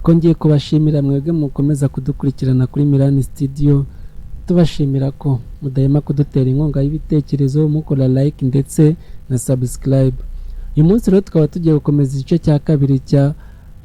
Twongeye kubashimira mwebwe mukomeza kudukurikirana kuri Milani Studio, tubashimira ko mudahema kudutera inkunga y'ibitekerezo, mukora like ndetse na subscribe. Uyu munsi rero tukaba tugiye gukomeza igice cya kabiri cya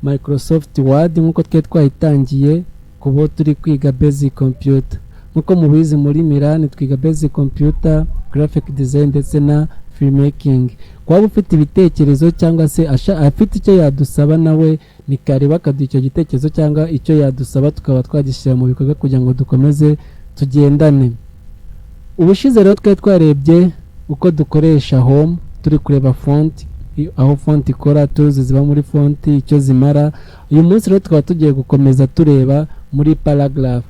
Microsoft Word nk'uko twari twayitangiye kubo turi kwiga basic computer. Nk'uko mubizi, muri Milani twiga basic computer, graphic design ndetse na filmmaking. Waba ufite ibitekerezo cyangwa se afite icyo yadusaba, nawe ni karibu akaduha icyo gitekerezo cyangwa icyo yadusaba, tukaba twagishyira mu bikorwa kugira ngo dukomeze tugendane. Ubushize rero twari twarebye uko dukoresha home, turi kureba font, aho font ikora, tools ziba muri font, icyo zimara. Uyu munsi rero tukaba tugiye gukomeza tureba muri paragraph.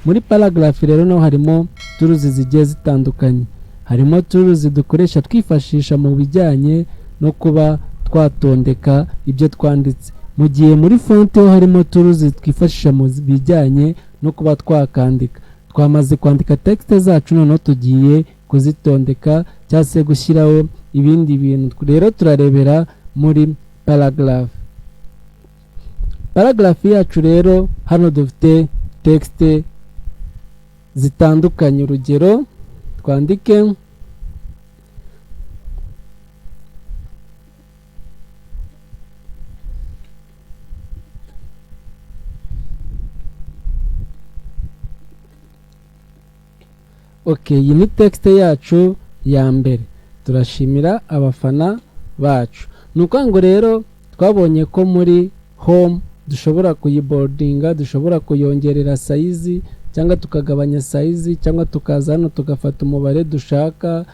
Muri paragraph rero naho harimo tools zigiye zitandukanye. Harimo tools dukoresha twifashisha mu bijyanye no kuba twatondeka ibyo twanditse, mu gihe muri font ho harimo tools twifashisha mu bijyanye no kuba twakandika. Twamaze kwandika text zacu, noneho tugiye kuzitondeka cyangwa se gushyiraho ibindi bintu. Rero turarebera muri paragraph. Paragraph yacu rero, hano dufite text zitandukanye. Urugero, twandike ok. Iyi ni text yacu ya mbere: "Turashimira abafana bacu." Ni ukuvuga ngo rero twabonye ko muri home dushobora kuyiboldinga, dushobora kuyongerera size cyangwa tukagabanya size, cyangwa tukaza hano tugafata umubare dushaka.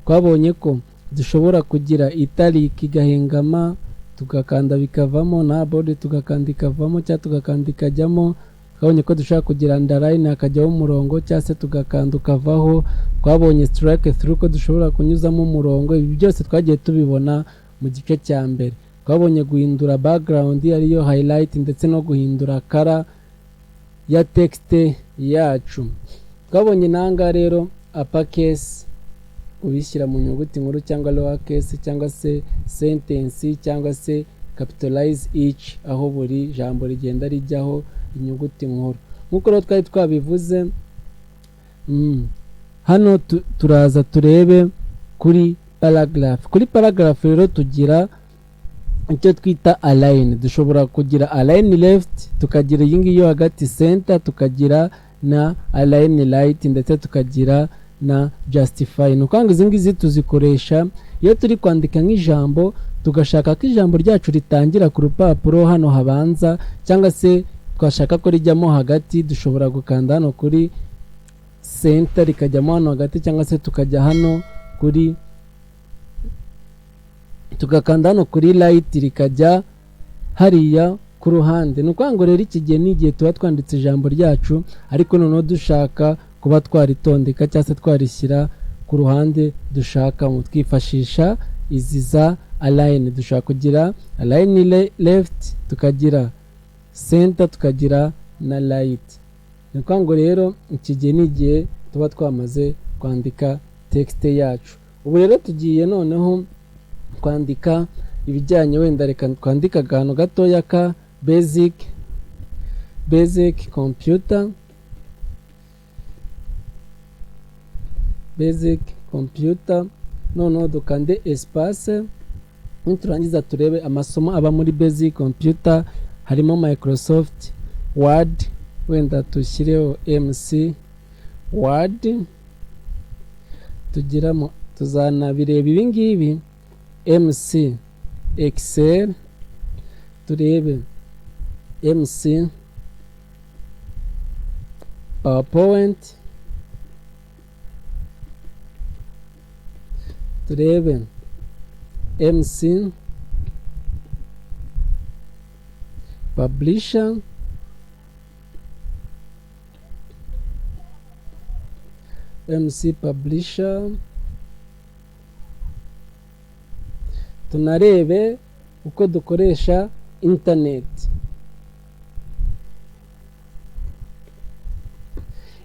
Twabonye ko dushobora kugira italic igahengama, tugakanda bikavamo, na bold tugakanda ikavamo cyangwa tugakanda ikajyamo. Twabonye ko dushobora kugira underline hakajyaho umurongo, cyangwa se tugakanda ukavaho. Twabonye strike through, ko dushobora kunyuzamo umurongo. Ibi byose twagiye tubibona mu gice cya mbere. Twabonye guhindura background, ariyo highlight, ndetse no guhindura color ya text yacu. Twabonye nanga rero uppercase, kubishyira mu nyuguti nkuru cyangwa lower case, cyangwa se sentence, cyangwa se capitalize each, aho buri jambo rigenda rijyaho inyuguti nkuru nk'uko rero twari twabivuze. Hano turaza turebe kuri paragraph. Kuri paragraph rero tugira icyo twita align. Dushobora kugira align left, tukagira iyi ngiyi yo hagati center, tukagira na align right, ndetse tukagira na justify. Ni ukuvuga ngo izi ngizi tuzikoresha iyo turi kwandika nk'ijambo, tugashaka ko ijambo ryacu ritangira ku rupapuro hano habanza, cyangwa se twashaka ko rijyamo hagati. Dushobora gukanda hano kuri center rikajyamo hano hagati, cyangwa se tukajya hano kuri, tugakanda hano kuri right rikajya hariya ku ruhande. Ni ukuvuga ngo rero iki gihe ni igihe tuba twanditse ijambo ryacu, ariko noneho dushaka kuba twaritondeka cyangwa se twarishyira ku ruhande dushakamo, twifashisha izi za align. Dushobora kugira align left, tukagira center, tukagira na right. Ni ukuvuga ngo rero iki gihe ni igihe tuba twamaze kwandika text yacu. Ubu rero tugiye noneho kwandika ibijyanye, wenda reka twandike akantu gatoya ka basic computer. Basic computer, noneho dukande espace. Niturangiza turebe amasomo aba muri basic computer. Harimo Microsoft Word, wenda dushyireho MS Word, tugiramo, tuzanabireba ibi ngibi, MS Excel, turebe MS PowerPoint, turebe MS Publisher, MS Publisher, tunarebe uko dukoresha internet.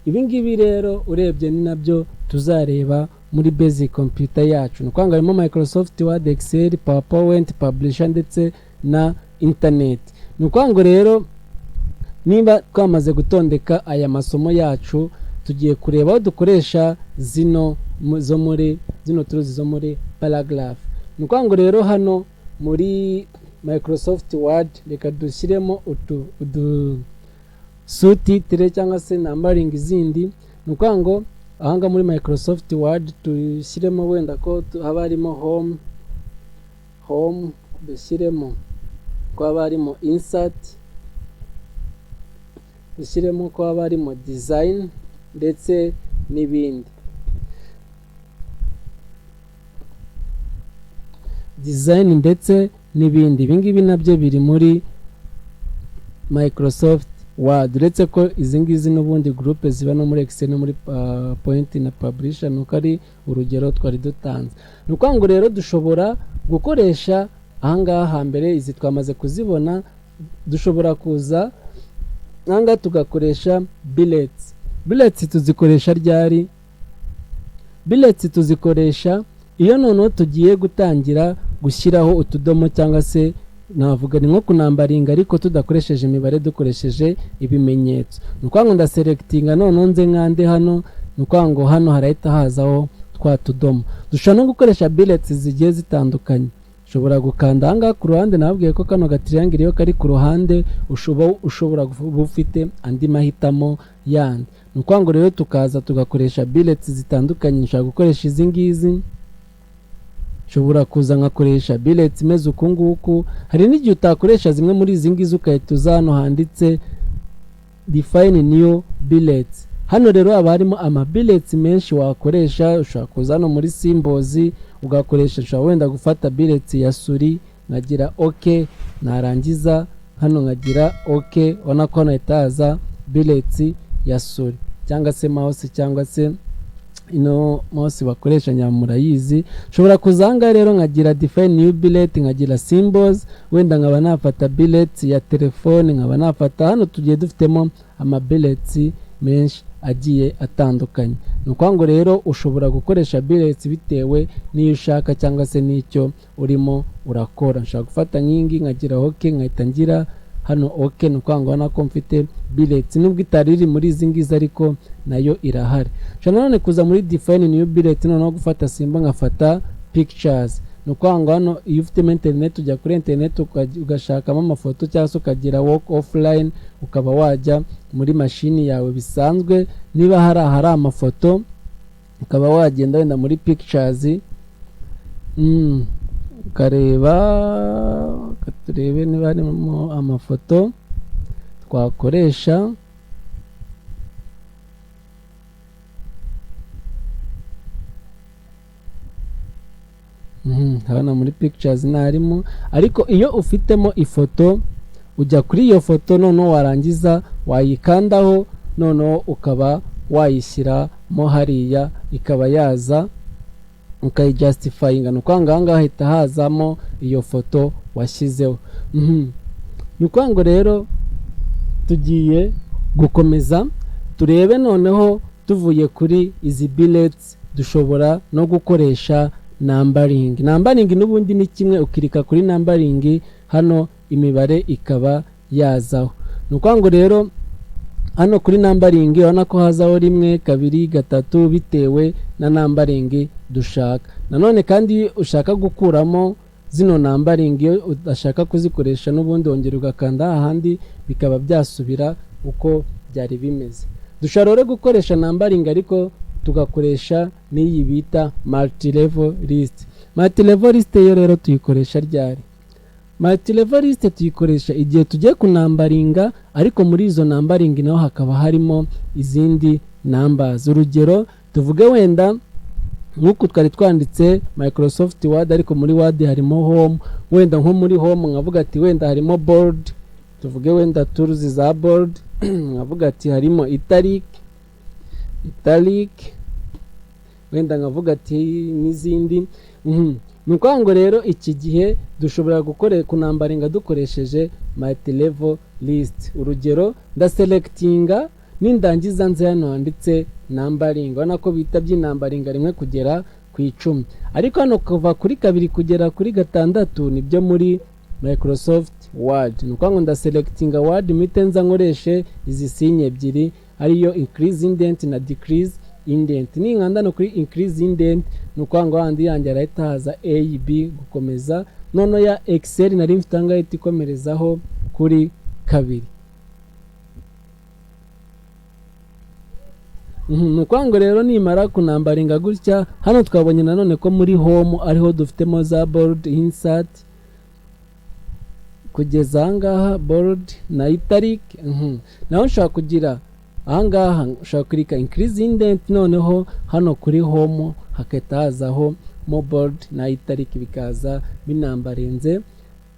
Ibi ngibi rero urebye ni nabyo tuzareba muri basic computer yacu. Ni ukuvuga ngo harimo Microsoft Word, Excel, PowerPoint, Publisher ndetse na internet. Ni ukuvuga ngo rero Niba twamaze gutondeka aya masomo yacu, tugiye kureba aho dukoresha zino zo muri zino tools zo muri paragraph. Ni ukuvuga ngo rero hano muri Microsoft Word, reka dushyiremo utu udu sous-titre cyangwa se numbering zindi. Ni ukuvuga ngo ahangaha muri Microsoft Word dushyiremo wenda ko haba harimo home, dushyiremo ko haba harimo insert, dushyiremo ko haba harimo design ndetse n'ibindi, design ndetse n'ibindi. Ibi ngibi nabyo biri muri Microsoft Word, uretse ko izi ngizi n'ubundi groupe ziba no muri Excel no muri Point na Publisher, nuko ari urugero twari dutanze. Ni ukuvuga ngo rero dushobora gukoresha ahangaha hambere, izi twamaze kuzibona. Dushobora kuza ahangaha tugakoresha bullets. Bullets tuzikoresha ryari? Bullets tuzikoresha iyo noneho tugiye gutangira gushyiraho utudomo, cyangwa se navuga ni nko kunumberinga ariko tudakoresheje imibare, dukoresheje ibimenyetso. Ni ukuvuga ngo ndaselectinga, noneho nze nkande hano. Ni ukuvuga ngo hano harahita hazaho twa tudomo. Dushobora no gukoresha bullets zigiye zitandukanye. Ushobora gukanda ahangaha ku ruhande. Nababwiye ko kano gatriangle iyo kari ku ruhande ushobora kuba ufite andi mahitamo yandi. Ni ukuvuga ngo rero tukaza tugakoresha bullets zitandukanye. Nshobora gukoresha izi ngizi, nshobora kuza nkakoresha bullets imeze uku nguku. Hari n'igihe utakoresha zimwe muri izi ngizi, ugahita uza hano handitse "define new bullets". Hano rero haba harimo ama bullets menshi wakoresha. Ushobora kuza hano muri symbols ugakoresha. Ushobora wenda gufata bullets ya souris, nkagira OK, narangiza hano nkagira OK. Ubona ko hano hahita haza bullets ya souris cyangwa se mouse, cyangwa se ino mouse bakoresha nyamurayizi. Nshobora kuza aha ngaha rero nkagira define new bullet, nkagira symbols, wenda nkaba nafata bullets ya telefone, nkaba nafata hano. Tugiye dufitemo ama bullets menshi agiye atandukanye. Ni ukuvuga ngo rero ushobora gukoresha bullets bitewe n'iyo ushaka cyangwa se n'icyo urimo urakora. Nshobora gufata nk'ingi nkagira OK, nkahita ngira hano OK. Ni ukuvuga ngo urabona ko mfite bullets, nubwo itari iri muri izi ngizi ariko nayo irahari. Nshobora nanone kuza muri define new bullet, noneho gufata symbol, nkafata pictures. Ni ukuvuga ngo hano iyo ufitemo internet, ujya kuri internet ugashakamo amafoto, cyangwa se ukagira work offline, ukaba wajya muri mashini yawe bisanzwe, niba hari ahari amafoto ukaba wagenda wenda muri pictures, ukareba. Turebe niba harimo amafoto twakoresha. Hano muri pictures ntarimo, ariko iyo ufitemo ifoto ujya kuri iyo foto, noneho warangiza wayikandaho, noneho ukaba wayishyiramo hariya, ikaba yaza ukayijustifyinga. Ni ukuvuga ngo aha ngaha hahita hazamo iyo foto washyizeho. Ni ukuvuga ngo rero tugiye gukomeza turebe noneho tuvuye kuri izi bullets, dushobora no gukoresha numbering. Numbering n'ubundi ni kimwe, uclicka kuri numbering hano, imibare ikaba yazaho. Ni ukuvuga ngo rero hano kuri numbering urabona ko hazaho rimwe, kabiri, gatatu, bitewe na numbering dushaka. Nanone kandi iyo ushaka gukuramo zino numbering, iyo udashaka kuzikoresha, n'ubundi wongera ugakanda ahandi bikaba byasubira uko byari bimeze. Dushobora rero gukoresha numbering, ariko tugakoresha n'iyi bita multi-level list. Multi-level list yo rero tuyikoresha ryari? Multi-level list tuyikoresha igihe tugiye kunumberinga, ariko muri izo numbering naho hakaba harimo izindi numbers. Urugero, tuvuge wenda nk'uku twari twanditse Microsoft Word, ariko muri Word harimo home. Wenda nko muri home nkavuga ati wenda harimo bold, tuvuge wenda tools za bold, nkavuga ati harimo italic, italic, wenda nkavuga ati n'izindi. Ni ukuvuga ngo rero iki gihe dushobora gukore kunumberinga dukoresheje multi-level list. Urugero, ndaselectinga, nindangiza nze hano handitse numbering. Urabona ko bita by'inumberinga rimwe kugera ku 10, ariko hano kuva kuri kabiri kugera kuri gatandatu nibyo muri Microsoft. Word. Ni ukuvuga ngo ndaselectinga Word, mpite nza nkoreshe izi signe ebyiri, ariyo increase indent na decrease indent. Ninkanda no kuri increase indent, ni ukuvuga ngo handi yanjye arahita haza A, B gukomeza, noneho ya Excel nari mfite ahangaha ihita ikomerezaho kuri 2. Ni ukuvuga ngo rero nimara kunambaringa gutya, hano twabonye nanone ko muri home ariho dufitemo za bold, insert kugeza ahangaha, bold na italic. Naho nshobora kugira ahangaha, ushobora kurika increase indent, noneho hano kuri home hakahita hazaho mo bold na italic, bikaza binambarinze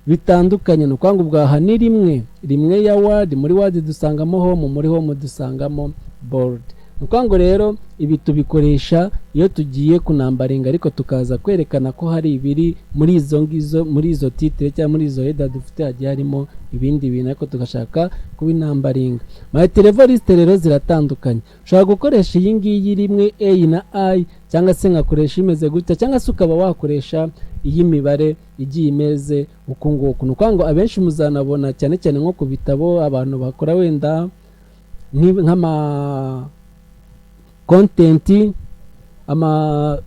bitandukanye. Ni ukuvuga ngo ubwaha ni rimwe rimwe ya Word. Muri Word dusangamo home, muri home dusangamo bold. Ni ukuvuga ngo rero ibi tubikoresha iyo tugiye kunambaringa, ariko tukaza kwerekana ko hari ibiri muri izo ngizo, muri izo titre cyangwa muri izo header dufite, hagiye harimo ibindi bintu ariko tugashaka kubinambaringa. Multilevel list rero ziratandukanye. Ushobora gukoresha iyi ngiyi rimwe, A na I, cyangwa se nkakoresha imeze gutya, cyangwa se ukaba wakoresha iy'imibare igiye imeze uku nguku. Ni ukuvuga ngo abenshi muzanabona cyane cyane nko ku bitabo abantu bakora wenda nk'ama content, ama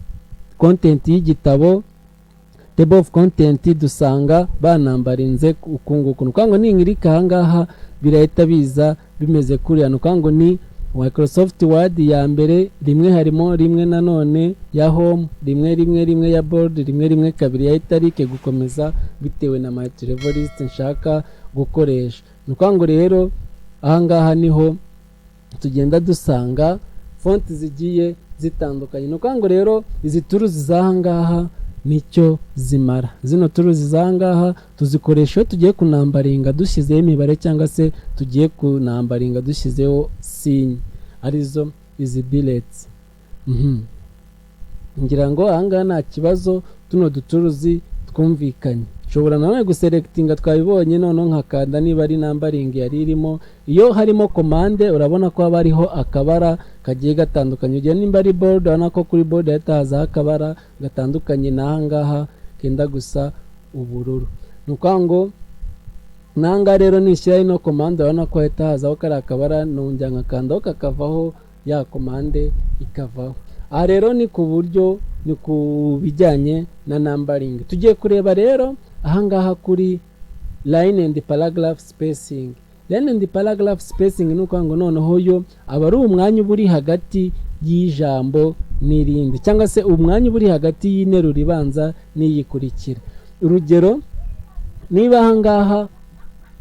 content y'igitabo, table of content, dusanga banambarinze uku nguku. Ni ukuvuga ngo ninkirika ahangaha birahita biza bimeze kuriya. Ni ukuvuga ngo ni Microsoft Word ya mbere, rimwe harimo rimwe, nanone ya home rimwe, rimwe rimwe ya bold, rimwe rimwe kabiri ya italic, gukomeza bitewe na multilevel list nshaka gukoresha. Ni ukuvuga ngo rero ahangaha niho tugenda dusanga font zigiye zitandukanye. Ni ukuvuga ngo rero izi tools z'ahangaha nicyo zimara. Zino tools z'ahangaha tuzikoresha iyo tugiye kunambaringa dushyizeho imibare, cyangwa se tugiye kunambaringa dushyizeho signe, arizo izi bullets. Ngira ngo ahangaha nta kibazo, tuno dutools twumvikanye. Nshobora nanone guselectinga, twabibonye, noneho nkakanda niba ari numbering yari irimo. Iyo harimo commande, urabona ko haba hariho akabara kagiye gatandukanye. Urugero, nimba ari bold, urabona ko kuri bold hahita hazaho akabara gatandukanye n'ahangaha kenda gusa ubururu. Ni ukuvuga ngo n'ahangaha rero nishyiraho ino commande, urabona ko hahita hazaho kariya kabara, nongera nkakandaho kakavaho, ya commande ikavaho. Aha rero ni ku buryo ni ku bijyanye na numbering. Tugiye kureba rero ahangaha kuri line and paragraph spacing. Line and paragraph spacing ni ukuvuga ngo noneho yo aba ari umwanya uba uri hagati y'ijambo n'irindi, cyangwa se umwanya uba uri hagati y'interuro ibanza n'iyikurikira. Urugero, niba ahangaha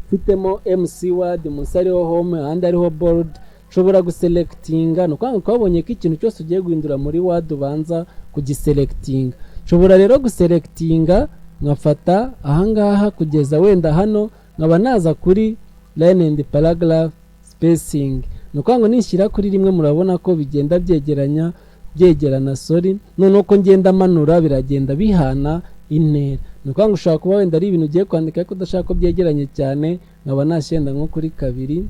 mfitemo MS Word, munsi hariho home, ahandi hariho bold, nshobora guselectinga. Ni ukuvuga ngo twabonye ko ikintu cyose ugiye guhindura muri Word ubanza kugiselectinga. Nshobora rero guselectinga nkafata ahangaha kugeza wenda hano, nkaba naza kuri line and paragraph spacing. Ni ukuvuga ngo nishyira kuri rimwe, murabona ko bigenda byegeranya, byegerana, sorry. Noneho uko ngenda manura biragenda bihana intera. Ni ukuvuga ngo ushobora kuba wenda ari ibintu ugiye kwandika ariko udashaka ko byegeranye cyane, nkaba nashyira nko kuri 2,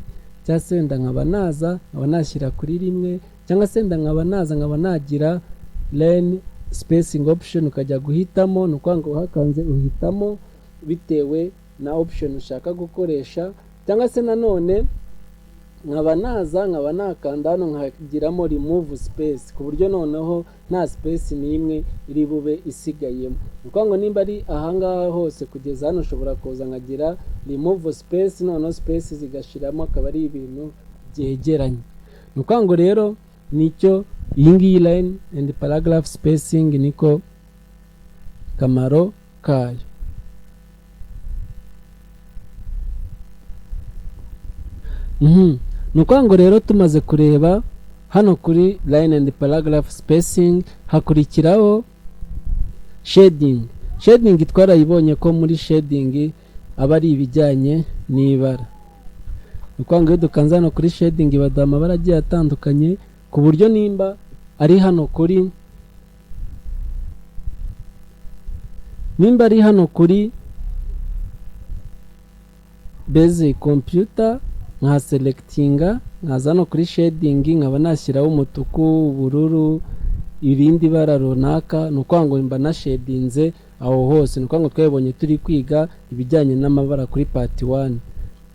cyangwa se wenda nkaba naza nkaba nashyira kuri rimwe, cyangwa se wenda nkaba naza nkaba nagira line spacing option, ukajya guhitamo. Ni ukuvuga ngo uhakanze uhitamo bitewe na option ushaka gukoresha, cyangwa se nanone nkaba naza nkaba nakanda hano nkagiramo remove space, ku buryo noneho nta space n'imwe iri bube isigayemo. Ni ukuvuga ngo nimba ari ahangaha hose kugeza hano, ushobora kuza nkagira remove space, noneho space zigashiramo, akaba ari ibintu byegeranye. Ni ukuvuga ngo rero nicyo iyi ngiyi line and paragraph spacing niko kamaro kayo. Ni ukuvuga ngo rero tumaze kureba hano kuri line and paragraph spacing, hakurikiraho shading. Shading twarayibonye ko muri shading aba ari ibijyanye n'ibara. Ni ukuvuga ngo iyo dukanze hano kuri shading, baduha amabara agiye atandukanye, ku buryo nimba ari hano kuri, nimba ari hano kuri basic computer, nkaselectinga, nkaza hano kuri shading, nkaba nashyiraho umutuku, ubururu. Irindi bara runaka, ni ukuvuga ngo mba nashedinze aho hose. Ni ukuvuga ngo twabibonye turi kwiga ibijyanye n'amabara kuri part 1.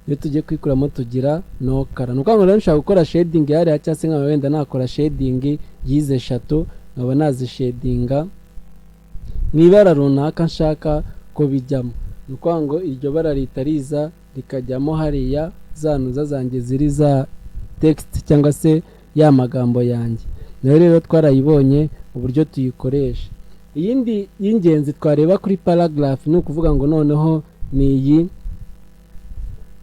Iyo tugiye kwikuramo tugira no color. Ni ukuvuga ngo rero nshobora gukora shading hariya, cyangwa se nkaba wenda nakora shading y'izi eshatu, nkaba nazishedinga mu ibara runaka nshaka ko bijyamo. Ni ukuvuga ngo iryo bara rihita riza rikajyamo hariya za ntuza zanjye ziri za text cyangwa se ya magambo yanjye. Nayo rero twarayibonye uburyo tuyikoresha. Iyindi y'ingenzi twareba kuri paragraph, ni ukuvuga ngo noneho ni iyi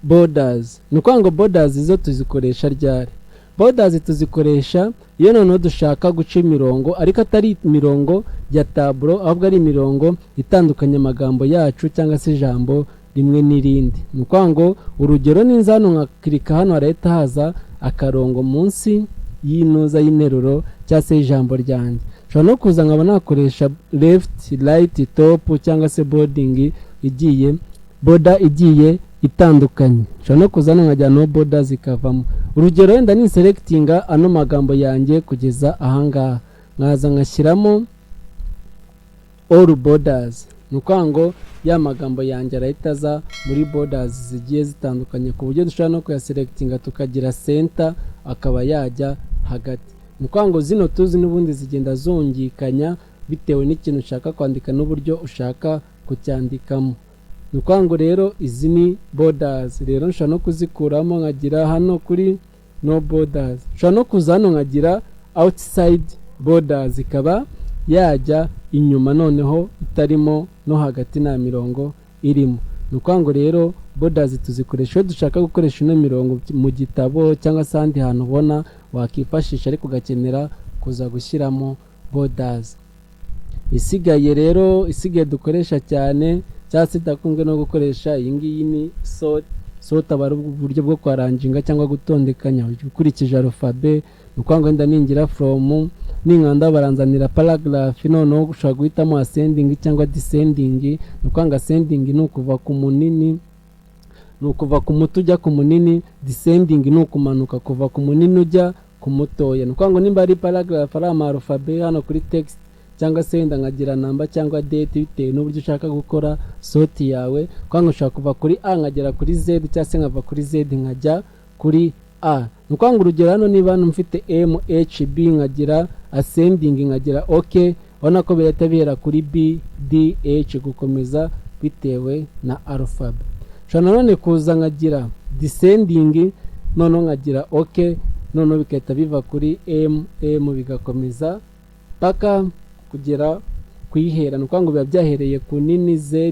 borders. Ni ukuvuga ngo borders zo tuzikoresha ryari? Borders tuzikoresha iyo noneho dushaka guca imirongo, ariko atari imirongo ya taburo, ahubwo ari imirongo itandukanya amagambo yacu cyangwa se ijambo rimwe n'irindi. Ni ukuvuga ngo urugero, ninza hano nkakirika hano, harahita haza akarongo munsi y'intuza y'interuro cyangwa se y'ijambo ryanjye. Nshobora no kuza nkaba nakoresha left, right, top cyangwa se bordering igiye, border igiye itandukanye. Nshobora no kuza hano nkajya no border zikavamo. Urugero, wenda ni selectinga ano magambo yanjye kugeza ahangaha, nkaza nkashyiramo all borders, ni ukuvuga ngo ya magambo yanjye arahita aza muri borders zigiye zitandukanye, ku buryo dushobora no kuyaselectinga tukagira center, akaba yajya hagati. Ni ukuvuga ngo zino tuzi n'ubundi zigenda zungikanya bitewe n'ikintu ushaka kwandika n'uburyo ushaka kucyandikamo. Ni ukuvuga ngo rero izi ni borders. Rero nshobora no kuzikuramo nkagira hano kuri no borders. Nshobora no kuza hano nkagira outside borders, ikaba yajya inyuma noneho itarimo no hagati, nta mirongo irimo. Ni ukuvuga ngo rero borders tuzikoresha iyo dushaka gukoresha ino mirongo mu gitabo cyangwa se ahandi hantu ubona wakifashisha, ariko ugakenera kuza gushyiramo borders. Isigaye rero, isigaye dukoresha cyane cyangwa se idakunzwe no gukoresha, iyi ngiyi ni sort. Sort aba ari uburyo bwo kwaranginga cyangwa gutondekanya ukurikije alphabet. Ni ukuvuga ngo wenda ningira from, ninkanda baranzanira paragraph, noneho ushobora guhitamo ascending cyangwa descending. Ni ukuvuga ngo ascending ni ukuva ku munini, ni ukuva ku muto ujya ku munini. Descending ni ukumanuka kuva ku munini ujya ku mutoya. Ni ukuvuga ngo nimba ari paragraph, ari ama alphabet hano kuri text, cyangwa se wenda nkagira number cyangwa date, bitewe n'uburyo ushaka gukora sort yawe. Kuko ngo ushobora kuva kuri A nkagera kuri Z, cyangwa se nkava kuri Z nkajya kuri A. Ni ukuvuga ngo urugero hano, niba hano mfite M H B, nkagira ascending, nkagira OK, urabona ko bihita bihera kuri B D H gukomeza bitewe na alphabet. Nshobora nanone kuza nkagira descending, noneho nkagira OK, noneho bigahita biva kuri M M bigakomeza paka kugera kuyihera. Ni ukuvuga ngo biba byahereye ku nini Z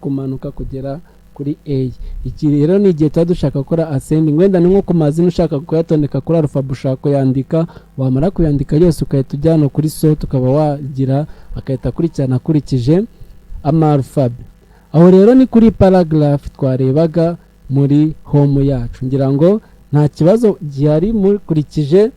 kumanuka kugera kuri A. Iki rero ni igihe tuba dushaka gukora ascending. Wenda ni nko ku mazina ushaka kuyatondeka kuri alphabet, ushaka kuyandika, wamara kuyandika yose ugahita ujyana kuri sort, ukaba wagira agahita akurikirana akurikije ama alphabet. Aho rero ni kuri paragraph twarebaga muri home yacu. Ngira ngo nta kibazo gihari mukurikije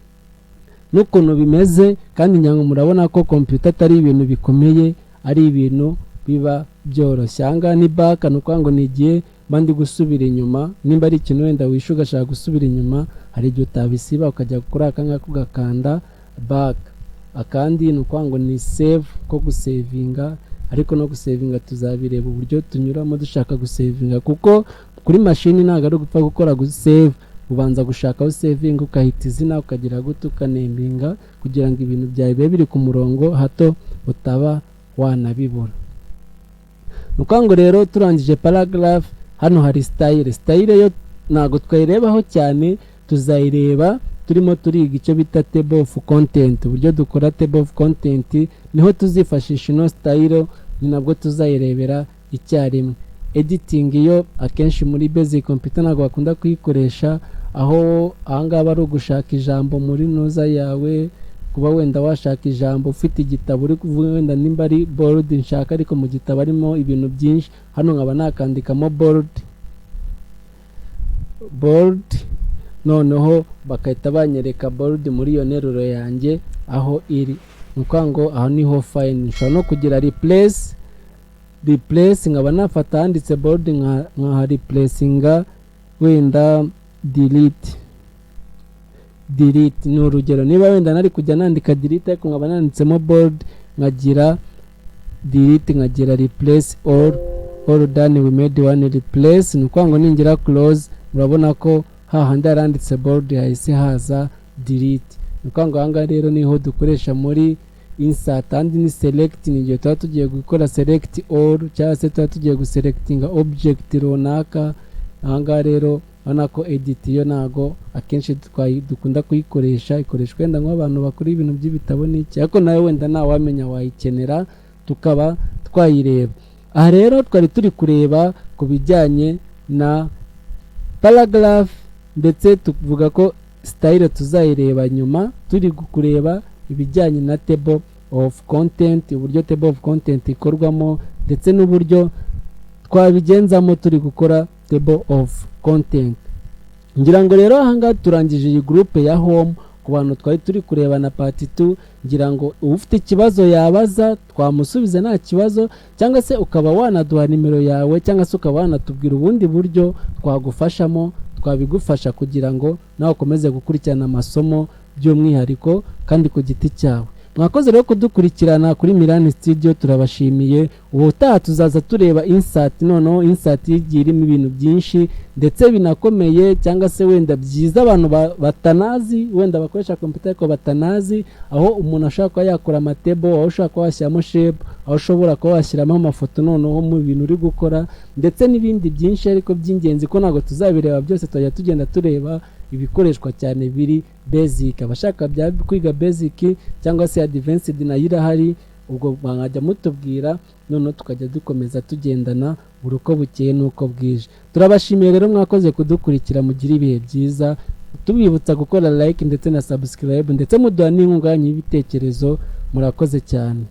n'ukuntu bimeze, kandi ngira ngo murabona ko computer atari ibintu bikomeye, ari ibintu biba byoroshye. Aha ngaha ni back, ni ukuvuga ngo ni igihe mba ndi gusubira inyuma. Nimba ari ikintu wenda wishe ugashaka gusubira inyuma, hari igihe utabisiba ukajya kuri aka ngaka ugakanda back. Akandi ni ukuvuga ngo ni save, ko gusevinga, ariko no gusevinga tuzabireba uburyo tunyuramo dushaka gusevinga, kuko kuri mashini ntabwo ari ugupfa gukora save. Ubanza gushaka aho sevinga, ukahita izina, ukagira gute, ukaneminga kugira ngo ibintu byawe bibe biri ku murongo, hato utaba wanabibura. Ni ukuvuga ngo rero turangije paragraph, hano hari style. Style yo ntabwo twayirebaho cyane, tuzayireba turimo turiga icyo bita table of content, uburyo dukora table of content, niho tuzifashisha ino style, ni nabwo tuzayirebera icyarimwe. Editing yo akenshi muri basic computer ntabwo bakunda kuyikoresha, aho ahangaha ari ugushaka ijambo muri noza yawe, kuba wenda washaka ijambo ufite igitabo uri kuvuga, wenda nimba ari bold nshaka, ariko mu gitabo harimo ibintu byinshi, hano nkaba nakandikamo bold, bold, noneho bagahita banyereka bold muri iyo nteruro yanjye aho iri. Ni ukuvuga ngo aho niho find. Nshobora no kugira replace. Replace, nkaba nafata ahanditse bold nkaha replacinga wenda delete. delete. Ni urugero, niba wenda nari kujya nandika delete ariko nkaba nanditsemo bold, nkagira delete, nkagira replace all. All done, we made one replace. Ni ukuvuga ngo ningira close, murabona ko hahandi haranditse bold hahise haza delete. Ni ukuvuga ngo ahangaha rero niho dukoresha muri insert. Ahandi ni select, ni igihe tuba tugiye gukora select all cyangwa se tuba tugiye guselectinga object runaka. Ahangaha rero urabona ko edit yo ntago akenshi dukunda kuyikoresha, ikoreshwa wenda nk'abantu bakora ibintu by'ibitabo n'iki, ariko nawe wenda ntawamenya wayikenera, tukaba twayireba. Aha rero twari turi kureba ku bijyanye na paragraph, ndetse tuvuga ko style tuzayireba nyuma, turi kureba ibijyanye na table of content, uburyo table of content ikorwamo ndetse n'uburyo twabigenzamo turi gukora table of content. Ngira ngo rero ahangaha turangije iyi groupe ya home ku bantu twari turi kureba na part 2. Ngira ngo ufite ikibazo yabaza, twamusubiza nta kibazo, cyangwa se ukaba wanaduha nimero yawe, cyangwa se ukaba wanatubwira ubundi buryo twagufashamo, twabigufasha kugira ngo nawe ukomeze gukurikirana amasomo by'umwihariko kandi ku giti cyawe. Mwakoze rero kudukurikirana kuri Milani Studio, turabashimiye. Ubutaha tuzaza tureba insert. Noneho insert igiye irimo ibintu byinshi ndetse binakomeye, cyangwa se wenda byiza abantu batanazi, wenda bakoresha computer ariko batanazi, aho umuntu ashobora kuba yakora amatable, aho ushobora kuba washyiramo shape, aho ushobora kuba washyiramo amafoto noneho mu bintu uri gukora, ndetse n'ibindi byinshi ariko by'ingenzi ko ntabwo tuzabireba byose, tujya tugenda tureba ibikoreshwa cyane biri basic. Abashaka bya kwiga basic cyangwa se advanced nayo irahari, ubwo mwajya mutubwira, noneho tukajya dukomeza tugendana buri uko bukeye n'uko bwije. Turabashimiye rero, mwakoze kudukurikira, mugire ibihe byiza. Tubibutsa gukora like ndetse na subscribe, ndetse muduha n'inkunga yanyu y'ibitekerezo. Murakoze cyane.